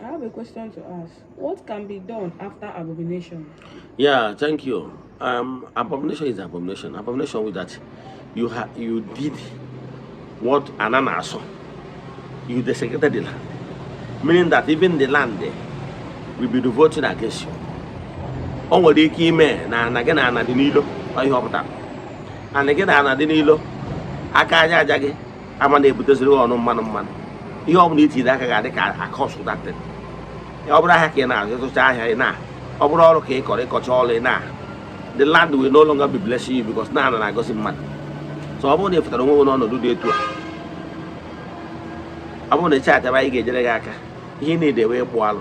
I have a question to ask. What can be done after abomination? Yeah, thank you. Abomination is abomination. Abomination with that you did what ana na-asọ. You desecrated the land, meaning that even the land will be revolting against you. O nwere ike ime na ana gị na ana dị n'ilo. Ọ ihe ọ pụtara, ana gị na ana dị n'ilo, aka aja aja gị ama na-ebuteziri gị ọnụ mmanụ mmanụ. Ihe ọ bụla itiri aka ga-adị ka akọsụ datin. Ọ bụrụ ahịa ka ị na-azụ, ịzụcha ahịa ị na, ọ bụrụ ọrụ ka ị kọrọ, ịkọcha ọrụ ị na, the land will no longer be blessing you because na ana na-agọzi mmadụ. So ọ bụrụ na ị fụtara onwe gị n'ọnọdụ dị etu a, ọ bụrụ na ị chataba, anyị ga-ejere gị aka. Ihe ị na-edewe ịkpụ alụ,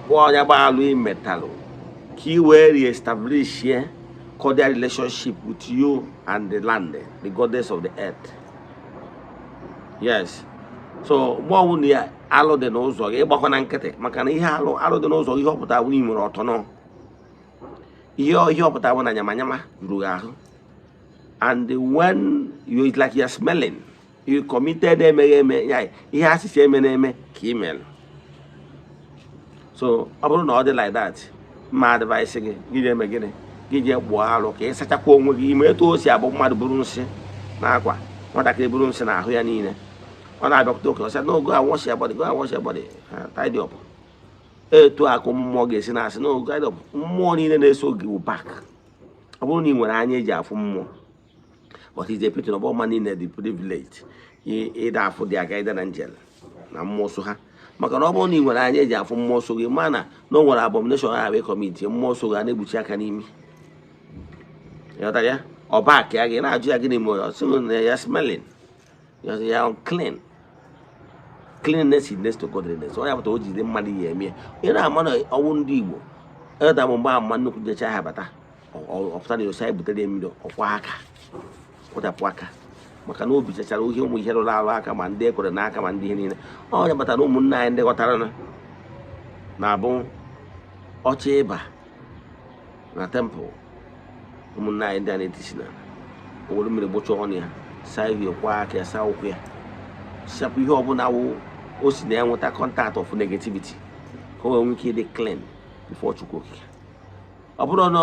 kpụọ onye gba alụ imetalụ ka ị wee re-establish cordial relationship with you and the land, the goddess of the earth. Yes, so mgbe ọbụla ya alụ dị n'ụzọ gị, ịgbakwa na nkịtị, maka na ihe alụ alụ dị n'ụzọ gị, ihe ọpụta bụ na ị nwere ọtọ ihe ọpụta bụ na nyamanyama juru gị ahụ, and when you, it's like you're smelling, you committed emeghị eme ya, ihe asịsị eme na-eme ka ị mere. So ọ bụrụ na ọ dị like that, mma advice gị, gị jee eme gịnị? Gị jee kpụọ alụ ka ị sachakwa onwe gị ime. Etu o si abụ mmadụ buru nsị n'akwa, nwatakịrị buru nsị n'ahụ ya niile, ọ na-abịakwute okenye, ọsị, "No, go and wash your body, go and wash your body, tidy up." Etu a ka ụmụ mmụọ ga-esi na-asị, "No, tidy up." Mmụọ niile na-eso gị wụ back. Ọ bụrụ na ị nwere anya eji afụ mmụọ, but it's a pity na ọgbọ niile dị privilege ịda afụ dị aga ịda na njel na mmụọ so ha, maka na ọ bụrụ na ị nwere anya eji afụ mmụọ so gị, ma na o nwere abomination ha bụ commit, mmụọ so gị a na-egbuchi aka n'imi. Ịghọtara ya? Ọba ka ya gị na-ajụ ya, gịnị mere? Ọ sị na ya smelling ya, ya unclean. Cleanliness is next to godliness. Ọ ya pụta o jide mmadụ ya eme ya. Ị na-ama na ọnwụ ndị Igbo ịghọta m, mgbe ama nnukwu jecha ha bata, ọpụta na osi anyị butere ya mmiri, ọkwa aka kwụchapụ aka, maka na obi chachara ihe ụmụ ihe rụrụ arụ aka, ma ndị ekwere n'aka, ma ndị ihe niile. Ọ ya batara ụmụnne anyị ndị ghọtara na na-abụ ọchị ịba na temple. Ụmụnne anyị ndị a na-etisi na o were mmiri gbụcha ọnụ ya, saa ihe, kwa aka ya, saa ụkwụ ya, sapụ ihe ọbụla wụ o si na ya nweta contact of negativity, ka o wee nwee ike ịdị clean before Chukwu Okike. Ọ bụrụ na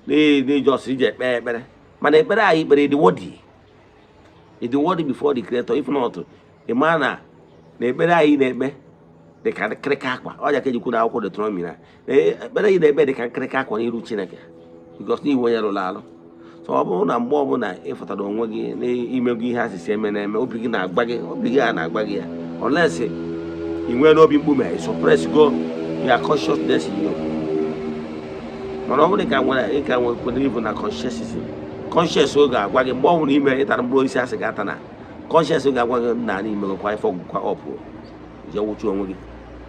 n'iji ọsọ iji ekpe ekpere, mana ekpere anyị kpere dị worthy, ịdị worthy before the creator. If not, ị maa na ekpere anyị na-ekpe dị ka nkịrịka akwa. Ọ ya ka ejikwu na akwụkwọ Deuteronomy na ekpere anyị na-ekpe dị ka nkịrịka akwa n'iru Chineke, because n'iwu onye rụrụ arụ. So ọ bụrụ na mgbe ọbụla ị fụtara onwe gị n'imego ihe asịsị eme na-eme, obi gị na-agba gị, obi gị a na-agba gị ya, unless ị nwee n'obi mkpume, ị suppress go your consciousness in you. Mana ọ bụrụ ka nwere ị ka nwekwara ibu na consciousness, conscious oge agwa gị mgbe ọ bụla ime ịtara mkpụrụ osisi asị gị ata, na conscious oge agwa gị na imegokwa ife ọgwụkwa ọpụ, jee wụchu onwe gị.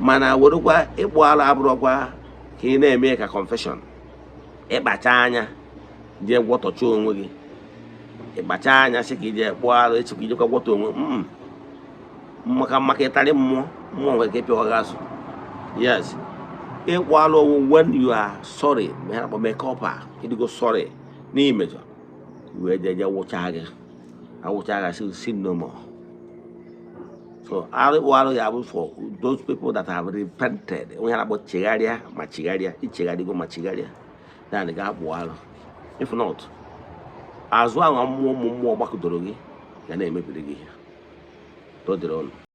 Mana werekwa ịkpụ alụ abụrụkwa ka ị na-eme ka confession. Ịkpacha anya jee gwọtọcha onwe gị, ịkpacha anya sị ka ije kpụọ alụ echi ka ijekwa gwọta onwe maka ịtarị mmụọ, mmụọ nwere ike ịpịa gị azụ. Yes, ịkpụ alụ owu when you are sorry, ma ya na-akpọ make up, a ịdịgo sorry n'imejọ, wee jee jee wụcha gị, awụcha gị, asị sin no more. So arụ, ịkpụ alụ ya bụ for those people that have repented, onye a na-akpọ chegharịa ma chigharịa, ichegharịgo ma chigharịa, then ga-akpụ alụ. If not, azụ ahụ mmụọ, ụmụ mmụọ gbakọdoro gị ga na-emebiri gị ihe. Dodere ụnụ.